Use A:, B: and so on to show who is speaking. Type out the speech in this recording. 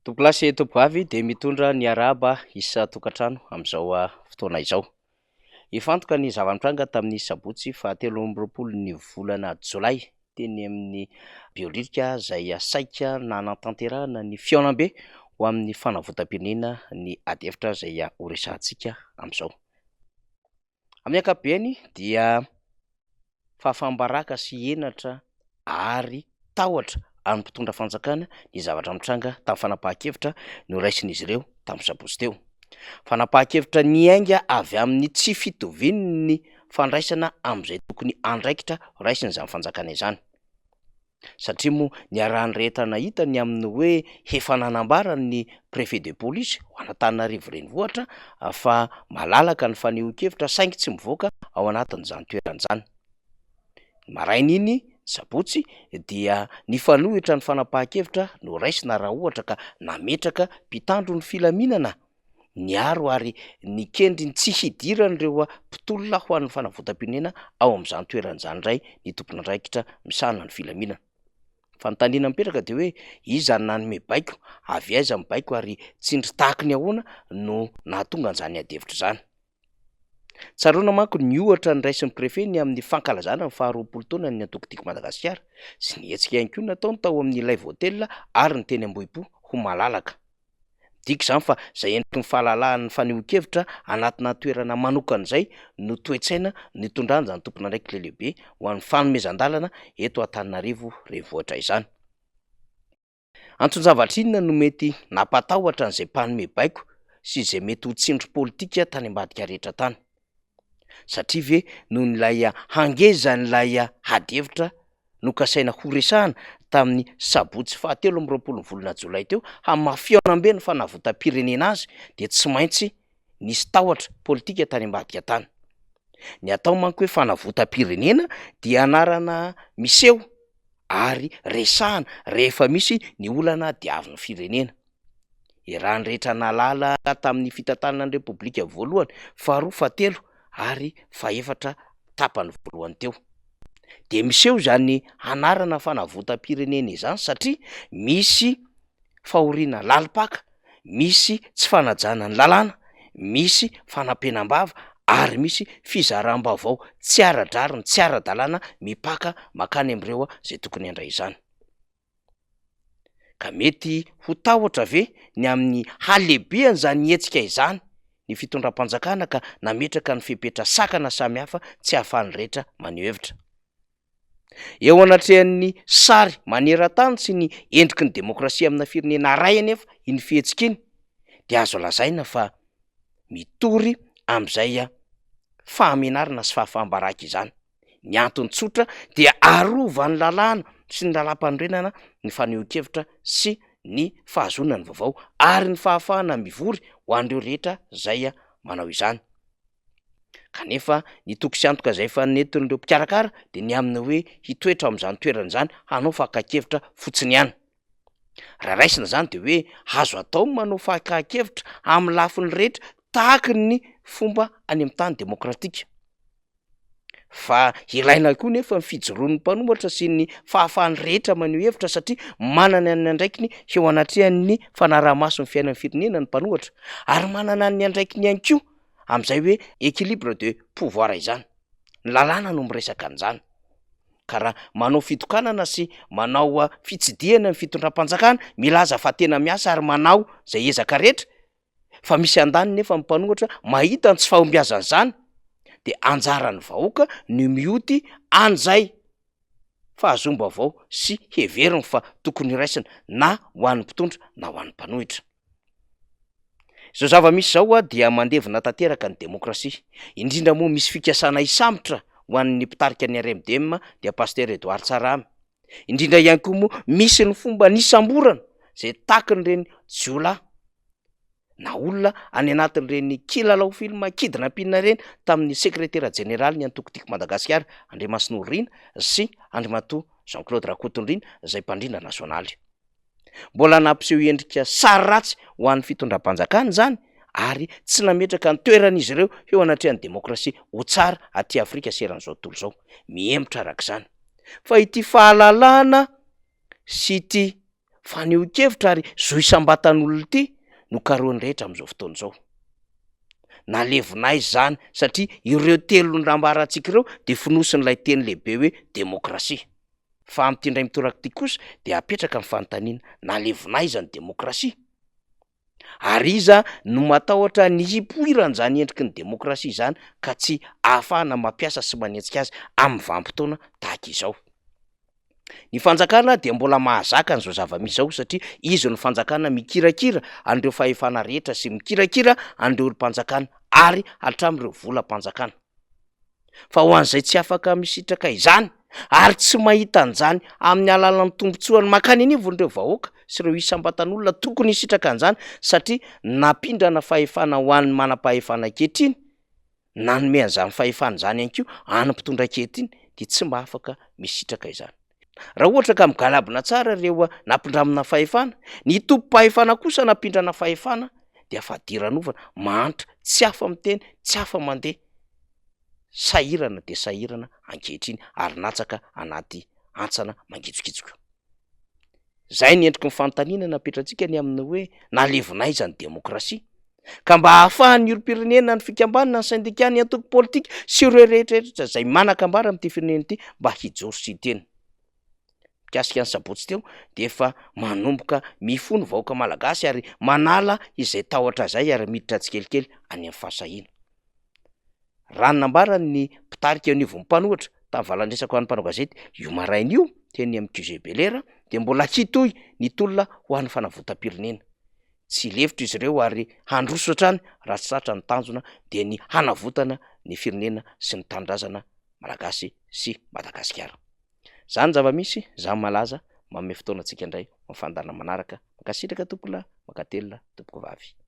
A: Tompokolahy sy tompokovavy dia mitondra ny arahaba isan-tokantrano amin'izao fotoana izao. Hifantoka ny zava-nitranga tamin'ny sabotsy fahatelo amby roapolo ny volana jolay teny amin'ny Behoririka izay saika nanatanterahana ny fihaonambe ho amin'ny fanavotam-pirenena ny adihevitra izay horesahantsika amin'izao. Amin'ny ankapobeny dia fahafaham-baraka sy henatra ary tahotra an'ny mpitondra fanjakana ny zavatra mitranga tamin'ny fanapahan-kevitra noraisin'izy ireo tamin'ny sabotsy teo. Fanapahan-kevitra niainga avy amin'ny tsy fitovian'ny fandraisana amin'izay tokony andraikitra raisin'izany fanjakana izany. Satria moa niarahan'ny rehetra nahita ny amin'ny hoe efa nanambara ny préfet de police ho an'Antananarivo renivohitra fa malalaka ny fanehoan-kevitra saingy tsy mivoaka ao anatin'izany toerana izany. Ny marain'iny sabotsy dia nifanohitra ny fanapahan-kevitra noraisina raha ohatra ka nametraka mpitandro ny filaminana niaro ary nikendry ny tsy hidiran'ireo mpitolona ho an'ny fanavotam-pirenena ao amin'izany toerana izany indray ny tompon'andraikitra misahana ny filaminana. Fanontaniana mipetraka dia hoe iza no nanome baiko, avy aiza ny baiko ary tsindry tahaky ny ahoana no nahatonga an'izany adihevitra izany. Tsaroana manko ny ohatra noraisin'ny Préfet ny amin'ny fankalazana ny faharoapolo taonan'ny antoko Tiako Madagasikara sy ny hetsika ihany koa nataony tao amin'ny Live Hotel ary ny teny Ambohipo ho malalaka. Midika izany fa izay endriky ny fahalalahan'ny fanehoan-kevitra anatinà toerana manokana izay no toe-tsaina nitondran'izany tompon'andraikitra lehibe ho an'ny fanomezan-dalana eto Antananarivo renivohitra izany. Anton-javatra inona no mety nampatahotra an'izay mpanome baiko sy izay mety ho tsindry politika tany ambadika rehetra tany? Satria ve noho ilay hangezan'ilay adihevitra nokasaina horesahana tamin'ny sabotsy fahatelo amby roapolo ny volana jolay teo hamaha fihaonambe ny fanavotam-pirenena azy dia tsy maintsy nisy tahotra politika tany ambadika tany. Ny atao manko hoe fanavotam-pirenena dia anarana miseho ary resahana rehefa misy ny olana diavin'ny firenena. Iarahan'ny rehetra nahalala tamin'ny fitantanana ny Repoblika voalohany, faharoa, fahatelo ary fahefatra tapany voalohany teo. Dia miseho izany anarana fanavotam-pirenena izany satria misy fahoriana lalim-paka, misy tsy fanajana ny lalàna, misy fanampenam-bava ary misy fizaram-baovao tsy ara-drariny, tsy ara-dalàna mipaka mankany amin'ireo izay tokony handray izany. Ka mety ho tahotra ve ny amin'ny halehibehan'izany hetsika izany ny fitondram-panjakana ka nametraka ny fepetra sakana samihafa tsy ahafahan'ny rehetra maneho hevitra? Eo anatrehan'ny sary maneran-tany sy ny endriky ny demokrasia amina firenena iray anefa iny fihetsika iny dia azo lazaina fa mitory amin'izay fahamenarana sy fahafaham-baraka izany. Ny antony tsotra dia arovan'ny lalàna sy ny lalàmpanorenana ny fanehoan-kevitra sy ny fahazoana ny vaovao ary ny fahafahana mivory ho an'ireo rehetra izay manao izany. Kanefa ny toky sy antoka izay efa nentin'ireo mpikarakara dia ny amin'ny hoe hitoetra ao amin'izany toerana izany hanao fakan-kevitra fotsiny ihany. Raha raisina izany dia hoe azo atao ny manao fakan-kevitra amin'ny lafiny rehetra tahaky ny fomba any amin'ny tany demokratika. Fa ilaina koa nefa ny fijoroan'ny mpanoratra sy ny fahafahan'ny rehetra maneho hevitra satria manana ny andraikiny eo anatrehan'ny fanaraha-maso ny fiainan'ny firenena ny mpanoratra ary manana ny andraikiny ihany koa amin'izay hoe équilibre de pouvoir izany. Ny lalàna no miresaka an'izany. Ka raha manao fitokanana sy manao fitsidihana ny fitondram-panjakana milaza fa tena miasa ary manao izay ezaka rehetra fa misy andaniny nefa ny mpanohitra mahita ny tsy fahombiazan'izany de anjaran'ny vahoaka ny mioty an'izay fahazoam-baovao sy heveriny fa tokony horaisina na ho an'ny mpitondra na ho an'ny mpanohitra. Izao zava-misy izao dia mandevona tanteraka ny demokrasia, indrindra moa misy fikasana hisambotra ho an'ny mpitarika ny RMDM dia Pasteur Edouard Tsarahame, indrindra ihany koa moa misy ny fomba nisamborana izay takin'ireny jiolahy na olona any anatin'ireny kilalao film kidnapping ireny tamin'ny sekretera jeneralin'ny antoko Tiako Madagasikara Andriamasinoro Rina sy Andriamatoa Jean Claude Rakotonirina izay mpandrindra nasionaly. Mbola nampiseho endrika sary ratsy ho an'ny fitondram-panjakana izany ary tsy nametraka ny toeran'izy ireo eo anatrehan'ny demokrasia ho tsara aty Afrika sy eran'izao tontolo izao. Mihemotra araka izany fa ity fahalalahana sy ity. fanehoan-kevitra ary zo isam-batan'olona ity no karohin'ny rehetra amin'izao fotoana izao. Nalevina aiza izany satria ireo telo nambarantsika ireo dia fonosin'ilay teny lehibe hoe demokrasia. Fa amin'ity indray mitoraka ity kosa dia apetraka ny fanontaniana, nalevina aiza ny demokrasia? Ary iza no matahotra ny hipoiran'izany endriky ny demokrasia izany ka tsy ahafahana mampiasa sy manenjika azy amin'ny vanim-potoana tahaka izao? Ny fanjakana dia mbola mahazaka an'izao zava-misy izao satria izy no fanjakana mikirakira an'ireo fahefana rehetra sy mikirakira an'ireo olom-panjakana ary hatramin'ireo volam-panjakana. Fa ho an'izay tsy afaka misitraka izany ary tsy mahita an'izany amin'ny alalan'ny tombontsoany mankany anivon'ireo vahoaka sy ireo isam-batan'olona tokony hisitraka an'izany satria nampindrana fahefana ho an'ny manam-pahefana ankehitriny, nanome an'izany fahefana izany ihany koa an'ny mpitondra ankehitriny dia tsy mba afaka misitraka izany. Raha ohatra ka migalabona tsara ireo nampindramina fahefana, ny tompom-pahefana kosa nampindrana fahefana dia fadiranovana, mahantra, tsy afa-miteny, tsy afa-mandeha, sahirana dia sahirana ankehitriny ary latsaka anaty hantsana mangitsokitsoka. Izay ny endriky ny fanontaniana napetrantsika ny amin'ny hoe nalevina aiza ny demokrasia? Ka mba hahafahan'ny olom-pirenena, ny fikambanana, ny sendika, ny antoko politika sy ireo rehetra rehetra izay manan-kambara amin'ity firenena ity mba hijoro sy hiteny. Mikasika ny sabotsy teo dia efa manomboka mifoha ny vahoaka malagasy ary manala izay tahotra izay ary miditra tsikelikely any amin'ny fahasahiana. Raha ny nambaran'ny mpitarika eo anivon'ny mpanohitra tamin'ny valandresaka ho an'ny mpanao gazety io maraina io teny amin'ny QG Bel'Air dia mbola hitohy ny tolona ho an'ny fanavotam-pirenena. Tsy hilefitra izy ireo ary handroso hatrany raha tsy tratra ny tanjona dia ny hanavotana ny firenena sy ny tanindrazana malagasy sy Madagasikara. Zany ny zava-misy, za malaza, manome fotoana antsika indray ho amin'ny fandaharana manaraka. Mankasitraka tompokolahy, mankatelina tompokovavy.